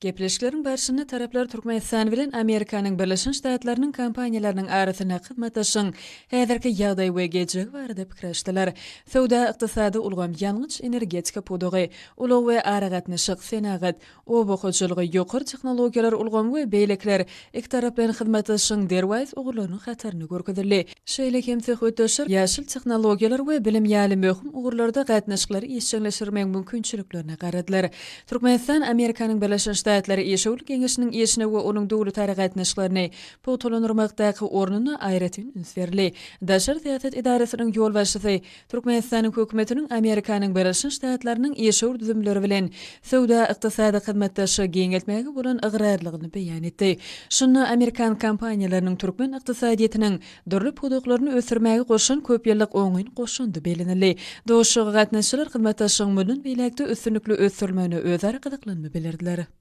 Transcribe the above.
Gepleşikleriň barşynda taraplar Türkmenistan bilen Amerikanyň Birleşen Ştatlarynyň kompaniýalarynyň arasyndaky hyzmatdaşlygyň häzirki ýagdaýy we geljegi barada pikir alyşdylar. Söwda-ykdysady ulgam, ýangyç-energetika pudagy, ulag we aragatnaşyk, senagat, oba hojalygy, ýokary tehnologiýalar ulgamy we beýlekiler ikitaraplaýyn hyzmatdaşlygyň derwaýys ugurlarynyň hatarynda görkezildi. Şeýle hem söhbetdeşler ýaşyl tehnologiýalar we bilim ýaly möhüm ugurlarda gatnaşyklary işjeňleşdirmegiň mümkinçiliklerine garadylar. Türkmenistan Amerikanyň Birleşen Ştatlary Işewürlik geňeşiniň işine we onuň döwletara gatnaşyklaryny pugtalandyrmakdaky ornuna aýratyn üns berildi. Daşary syýasat edarasynyň ýolbaşçysy Türkmenistanyň Hökümetiniň Amerikanyň Birleşen Ştatlarynyň işewür düzümleri bilen söwda-ykdysady hyzmatdaşlygy giňeltmäge bolan ygrarlygyny beýan etdi. Şunda amerikan kompaniýalarynyň türkmen ykdysadyýetiniň dürli pudaklaryny ösdürmäge goşan köp ýyllyk oňyn goşandy bellenildi. Duşuşyga gatnaşyjylar hyzmatdaşlygyň mundan beýläk-de üstünlikli ösdürilmegine özara gyzyklanma bildirdiler.